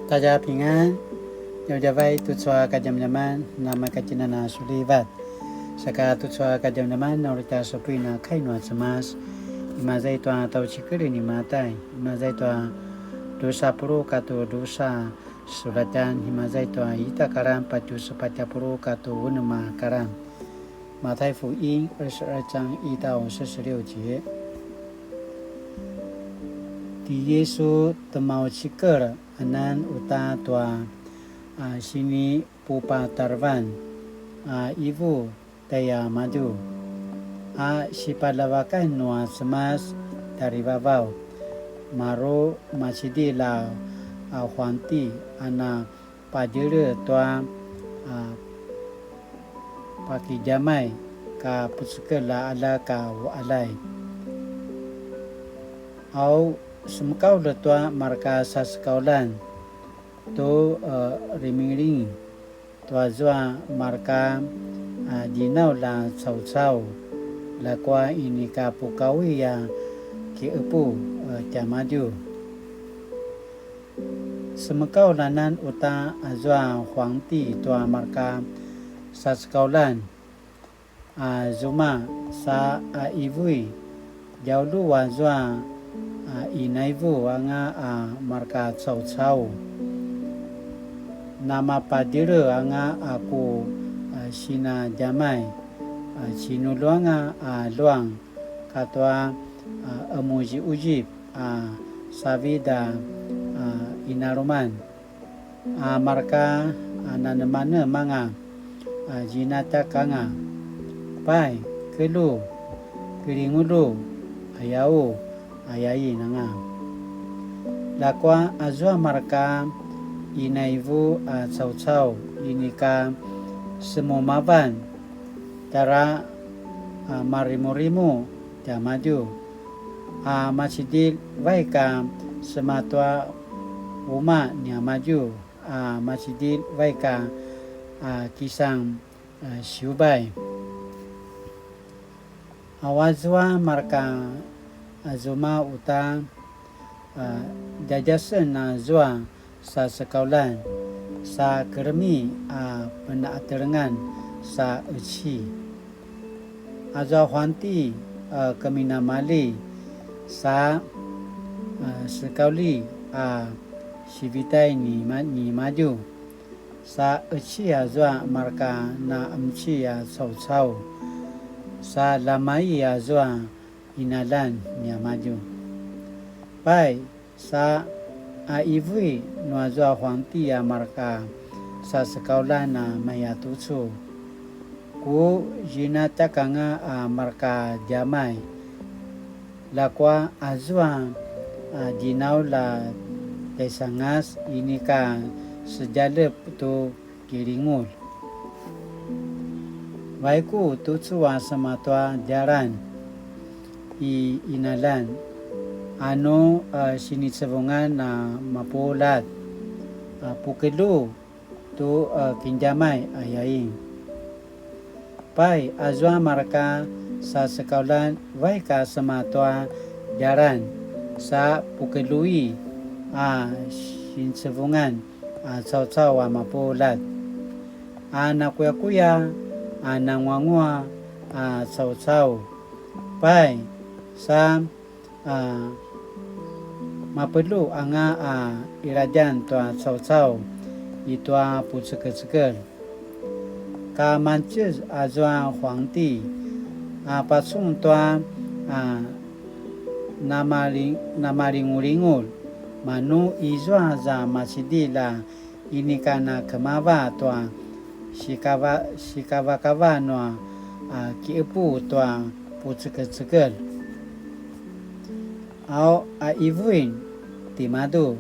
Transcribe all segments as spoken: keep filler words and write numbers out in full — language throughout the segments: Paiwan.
大家平安, djavadjavay tucu a kadjamadjaman, namakatjinan a sulivat. Saka tucu a kadjamadjaman, na uri tja supuin a kai nua Cemas. Imaza i tua tjaucikel ni Matai, imaza i tua dusa puluq katua dusa sulatjan, imaza i tua ita karan patje sepatj a puluq katua unem a karan. 馬太福音二十二章一到四十六節。 Ti Yisu tjemaucikel anan uta tua, a, sinipupatarevan, a, ivu tjaiamadju, a, sipaljavakan nua Cemas tjarivavaw, maru macidilj a, a, huangti, a na padjele tua, a, pakidjamay ka pucekelj a aljak a uqaljay. Au semekaulj tua marka sasekauljan tu, a, rimingring tua zua marka, a, djinaulj a caucau, ljakua inika pukaui a kiqepu, a, tiamadju. Semekaulj anan uta azua huangti tua marka sasekauljan, a, zuma sa a ivui, djaulu azua, a, inaivu anga a marka caucau. Namapadjele anga a ku, a, sinadjamay, a, cinulju anga a luang katua, a, qemuziquzip a savid a, a, inaluman, a marka, a, nanemanemanga, a, zinatjak anga, pai, kelju, kelingulju, ayau, ayain anga. Ljakua azua marka inaivu a caucau inika semumavan, tjara, a, marimurimu tiamadju, a macidilj vaik a sema tua umaq niamadju, a macidilj vaik a, a, kisan, a, siubay. Au azua marka, a, zuma uta, a, djadjasen azua sasekauljan, sa kelemi a penaqatelengan sa qeci. Azua huangti, a, keminamalji sa, a, sekaulji a sivitay ni ma-, nimadju. Sa qeci azua marka na qemeci a caucau. Sa lamai azua qinaljan niamadju. Pai, sa a ivui nuazua huangti a marka sasekauljan a mayatucu, ku zinatjak anga a marka djamay. Ljakua azua a djinaulj a tjaisangas inika sedjalep tu kilingulj. Vaiku tucu a sema tua djalan i qinaljan, anu, a, sinicevungan a mapuljat, a, pukelju tu, a, kinjamay, ayain. Pai, azua marka sasekauljan vaik a sema tua djalan, sa pukeljui a sinicevungan a caucau a mapuljat, a nakuyakuya a nanguanguaq a caucau. Pai, sa, a, mapeljuq anga a qiladjan tua caucau i tua pucekecekelj. Ka mangtjez azua huangti, a, pacun tua, a, namali-, namalingulingulj, manu izua za macidilj a inika na kemava tua sikava-, sikavakava nua, a, kiqepu tua pucekecekelj. Au a ivuin timadju,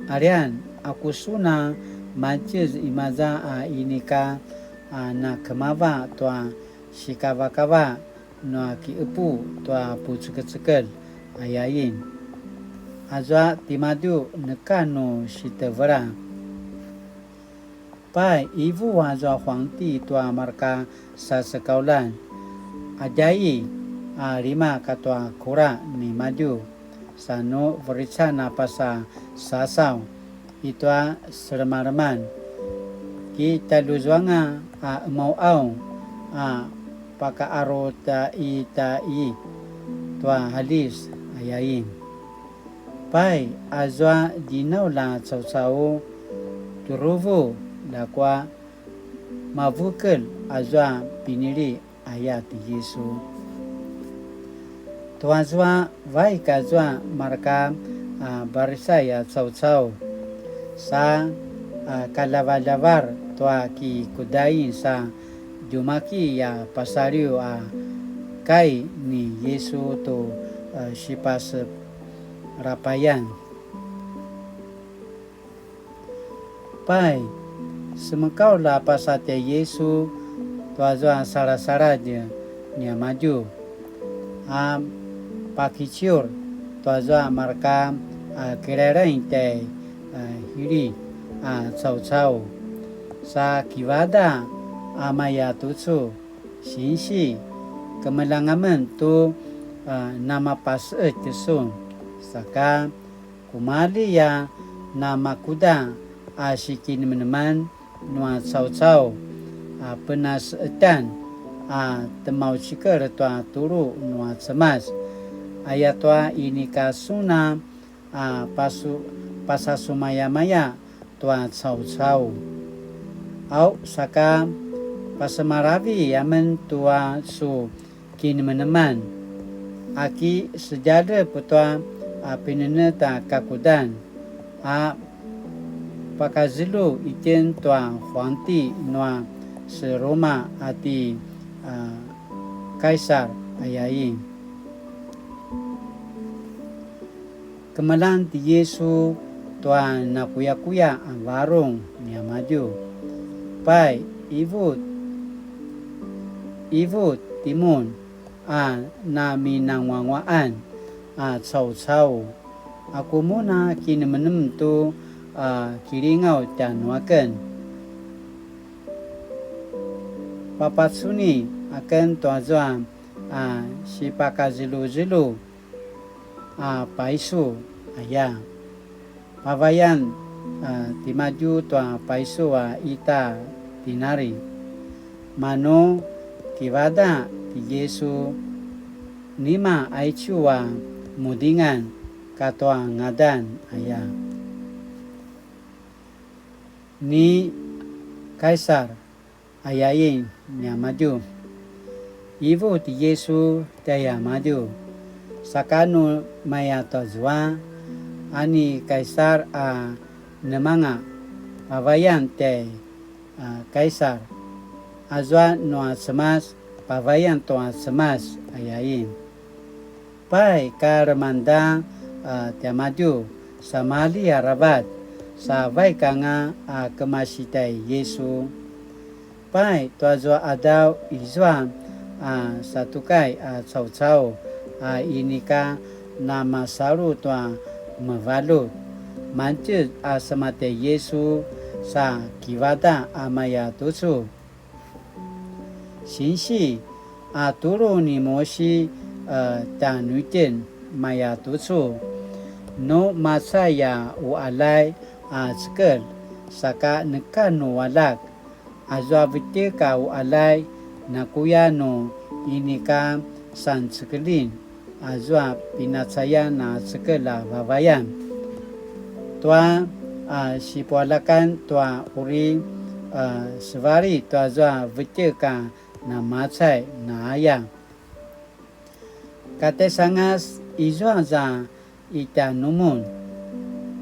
alian, aku sun a mangtjez imaza a inika, a, na kemava tua sikavakava nua kiqepu tua pucekecekelj, ayain. Azua timadju neka nu sitevela. Pai, ivu azua huangti tua marka sasekauljan, adjai a lima katua kula nimadju, sa nu verican a pasa sasaw, i tua selemaleman. Kitjaljuzuanga a emauaw a pakaarutaita'i tua alis ayain. Pai, azua dinaulj a caucau, tjuruvu, ljakua mavukel azua pinili aya ti Yisu. Tuazua vaik azua marka a Parisai a caucau, sa a kaljavaljavar tua kikudain sa djumaki a pasaliw a kai ni Yisu tu, a, sipaserapayan. Pai, semekaulj a pasa tjai Yisu tuazua salasaladj niamadju, a pakiciur tuazua marka a kilalaing tjai, a, Hili a caucau. Sa kivadaq a maya tucu, Sinsi, kemeljang amen tu, a, namapaseqetj sun, saka kumalji a namakuda a sikinemeneman nua caucau a penaseqetjan a temaucikel tua tulu nua Cemas. Ayatua inika sun a, a pasu-, pasasumayamaya tua caucau. Au, saka pasemalavi amen tua su kinemeneman, aki sedjalep tua a pinenetj a kakudan, a pakazelu itjen tua huangti nua seruma a ti, a, Kaisar ayain. Kemeljang ti Yisu tua nakuyakuya a varung niamadju. Pai, qivu, qivu timun a naminanguanguaqan a caucau. Aku mun a kinemenem tu, a, kilingaw tjanuaken. Papacuni aken tuazua a sipakazeluzelu a paisu aya. Pavayan, a, timadju tua paisu a ita dinari. Manu kivadaq ti Yisu, nima aicu a mudingan katua ngadan aya? Ni Kaisar, ayain niamadju. Qivu ti Yisu tjaiamadju, saka nu maya tuazua, a ni Kaisar a nemanga, pavayan tjai, a, Kaisar, azua nua Cemas, pavayan tua Cemas, ayain. Pai, ka lemangeda, a, tiamadju, samalji aravac, sa vaik anga a kemasi tjai Yisu. Pai, tuazua qadaw izua a Satukai a caucau a inika namasalu tua mevaljut, mangtjez a sema tjai Yisu sa kivadaq a maya tucu. Sinsi, a tulu ni Musi, e, tjanuitjen maya tucu, nu macai a uqaljay a cekelj, saka neka nu aljak, azua vetjek a uqaljay, nakuya nu inika sancekeljin azua pinacayan a cekelj a vavayan. Tua, a, sipualjakan tua uri, a, sevalit tuazua vetjek a namacai, na aya. Katesangas izua za i tjanumun,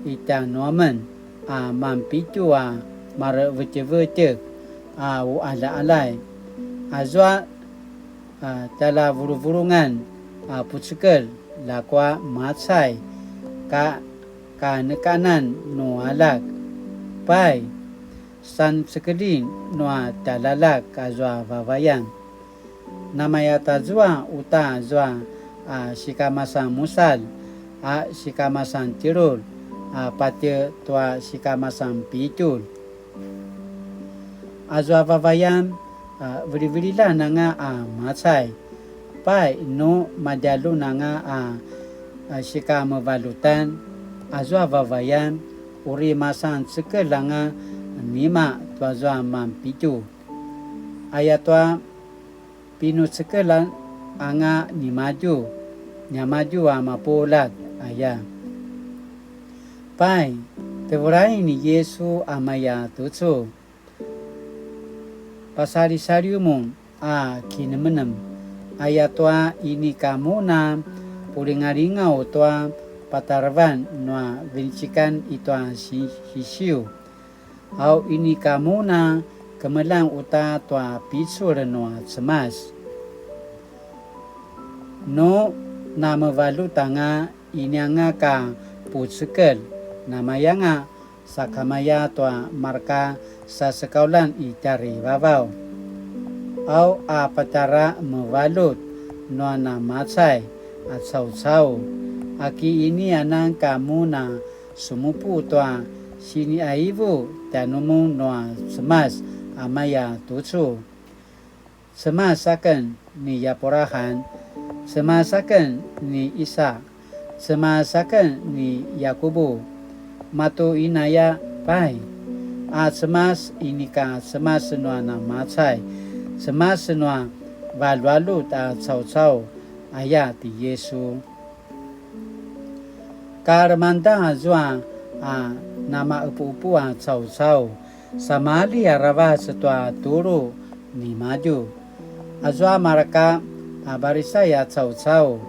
i tjanuamen, a manpitju a marevetjevetjek a uqaljaqaljay, azua, a, tjaljavuluvulungan a pucekelj, ljakua macai, ka, kanekanan nu aljak. Pai, sancekeljin nua tjaljaljak azua vavayan. Namaya tazua uta azua a sikamasan musalj, a sikamasan tjelulj, a patje tua sikamasan pitjulj. Azua vavayan, a, vilivililjan anga a macai, pai nu madjalun anga a, a, sikamevaljutan, azua vavayan, uri masan cekelj anga nima tuazua manpitju. Ayatua pinucekelj anga nimadju, niamadju a mapuljat, aya. Pai, tevelain ni Yisu a maya tucu. Pasalisaliw mun a kinemenem, ayatua inika mun a pulingalingaw tua patarevan nua vinecikan i tua si-, sisiu. Au inika mun a kemeljang uta tua picul nua Cemas. Nu namevaljut anga inianga ka pucekelj, namayanga sakamaya tua marka sasekauljan i tjarivavaw. Au a patjara mevaljut nua namacay a caucau, aki ini anan ka mun a sumupu tua siniaivu tjanumun nua Cemas a maya tucu. Cemas aken ni Yapurahan, Cemas aken ni Isa, Cemas aken ni Yakubu, matu inaya pai. A Cemas inika Cemas nua namacay, Cemas nua valjualjut a caucau, aya ti Yisu. Ka lemangda azua a namaepuepu a caucau, samalji aravac tua tulu nimadju. Azua marka a Parisai a caucau,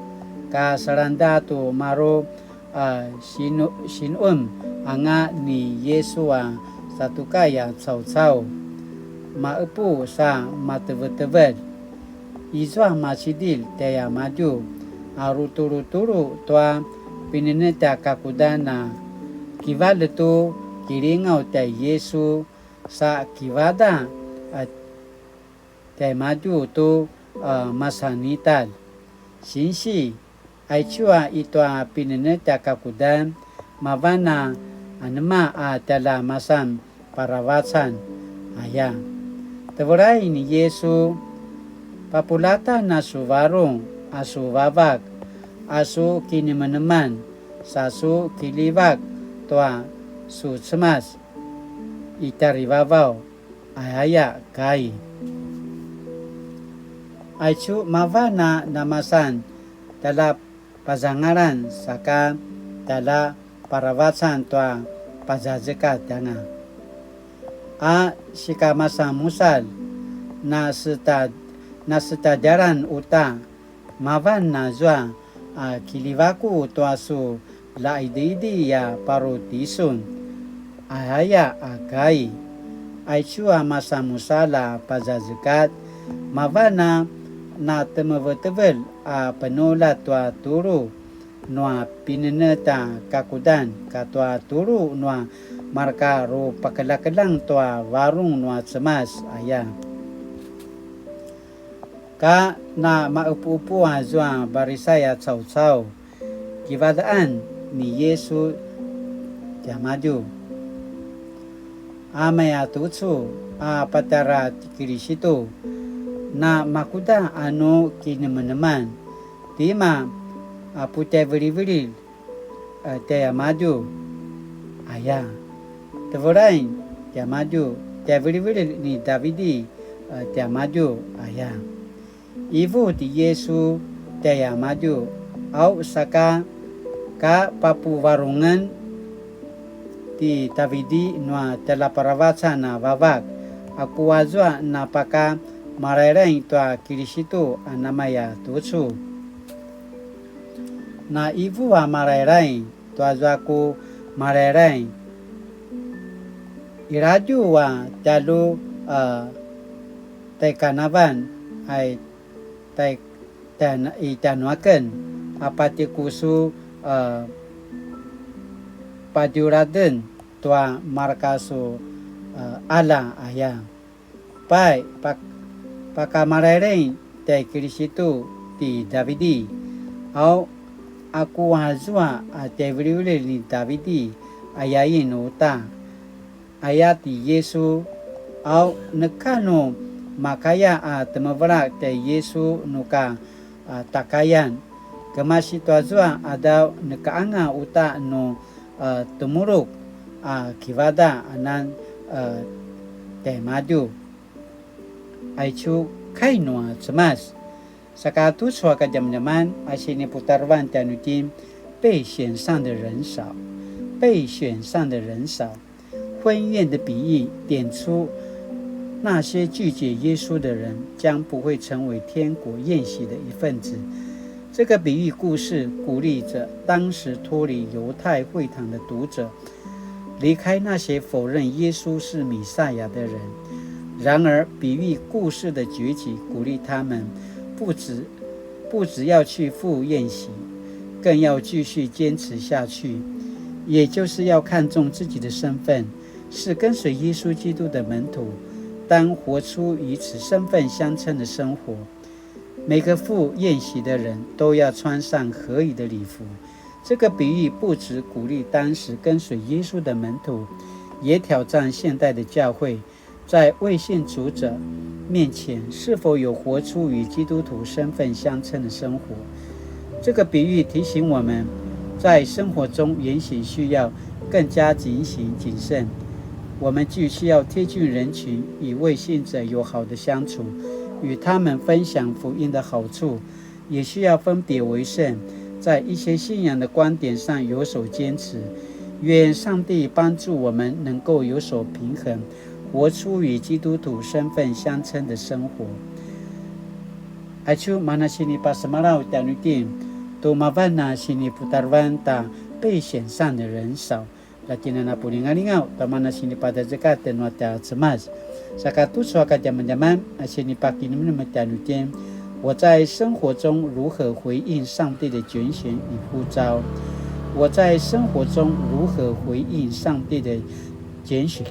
ka selangda tu maru a sinu-, sinuem anga ni Yisu a Satukai a caucau, maepu sa matevetevelj. Izua macidilj tjaiamadju a rutulutulu tua pinenetj a kakudan a kivalj tu kilingaw tjai Yisu sa kivadaq a tjaimadju tu, a, masanitalj. Sinsi, aicu a i tua pinenetj a kakudan, mavan a anema a tjalja masan paravacan, aya. Tevelai ni Yisu, papuljatan a su varung, a su vavak, a su kinemeneman, sa su kiljivak tua su Cemas i tjarivavaw, aya kai. Aicu mavan a namasan tjalja pazangalan saka tjalja paravacan tua pazazekatj anga. A sikamasanmusalj, naseta-, nasetadjalan uta, mavan azua a kiljivaku tua su ljaididi a paru tisun, aya a kai. Aicu a masanmusalj a pazazekatj, mavan a natemevetevelj a penuljat tua tulu nua pinenetj a kakudan katua tulu nua marka rupakeljakeljang tua varung nua Cemas, aya. Ka namaepuepu azua Parisai a caucau, kivadaqan ni Yisu tiamadju, a maya tucu a patjara ti Kilisitu, namakuda a nu kinemeneman, tima a putjaivilivililj, a, tiamadju, aya. Tevelai tiamadju, tjaivilivililj ni Davidi, a, tiamadju, aya. Ivu ti Yisu tjaiamadju, au saka ka papuvarungen ti Davidi nua tjaljaparavacan a vavak, aku azua napaka malailai tua Kilisitu a namaya tucu. Na ivu a malailai tuazua ku malailai. Iladju a tjalju a taikanavan a i tai-, tan-, i tjanuaken a patje ku su, a, padjuraden tua marka su, a, qalja aya. Pai, pak-, pakamalailai tjai Kilisitu ti Davidi, au, aku azua a tjaivilivililj ni Davidi, ayain uta, aya ti Yisu, au, neka nu makaya a temevelak tjai Yisu nu ka, a, takayan. Kemasi tuazua a qadaw neka anga uta nu, a, temuluk a kivadaq anan, e, tjaimadju. Aicu kai nua Cemas. Saka tucu a kadjamadjaman a siniputarevan tjanuitjen, 被选上的人少，被选上的人少。婚宴的比喻点出那些拒绝耶稣的人将不会成为天国宴席的一份子。这个比喻故事鼓励着当时脱离犹太会堂的读者，离开那些否认耶稣是弥赛亚的人。然而，比喻故事的结局鼓励他们，不只不只要去赴宴席，更要继续坚持下去，也就是要看重自己的身份，是跟随耶稣基督的门徒，当活出与此身份相称的生活。每个赴宴席的人都要穿上合宜的礼服。这个比喻不只鼓励当时跟随耶稣的门徒，也挑战现代的教会，在未信主者面前是否有活出与基督徒身份相称的生活。这个比喻提醒我们，在生活中言行需要更加警醒谨慎。我们既需要贴近人群，与未信者友好的相处，与他们分享福音的好处，也需要分别为圣，在一些信仰的观点上有所坚持。愿上帝帮助我们能够有所平衡，活出与基督徒身份相称的生活。Aicu mana sinipasemalaw tjanuitjen, tu mavan a siniputarevan ta 被选上的人少。 Latjinana pulingalingaw, tamana sinipadazekatj nua tja Cemas. Saka tucu a kadjamadjaman, a sinipakinemnem tjanuitjen, 我在生活中如何回应上帝的拣选与呼召？我在生活中如何回应上帝的拣选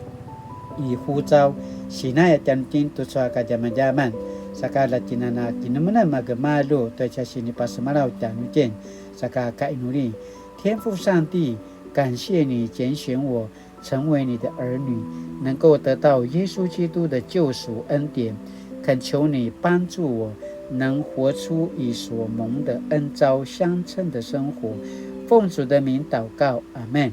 与呼召？Sinaya tjanuitjen tucu a kadjamadjaman. Saka latjinana kinemnem a gemalju tua tja sinipasemalaw tjanuitjen. Saka kainuli. 天父上帝，感谢你拣选我成为你的儿女，能够得到耶稣基督的救赎恩典。恳求你帮助我，能活出与所蒙的恩召相称的生活。奉主的名祷告，阿们。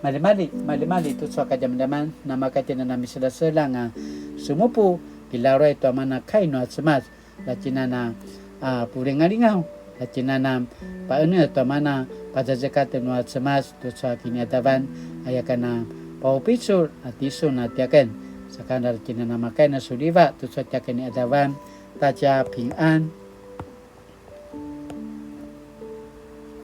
Maljimalji, maljimalji tucu a kadjamadjaman, namakatjinana miselaselang a semupu, kilaruay tua mana kai nua Cemas, latjinana, a, pulingalingaw, latjinana, paenel tua mana, pazazekatj nua Cemas, tucu a kiniadavan, aya kana, paupicul, a tisun a tiaken, saka latjinana makaina suliva, tucu a tiaken ni adavan, 大家平安。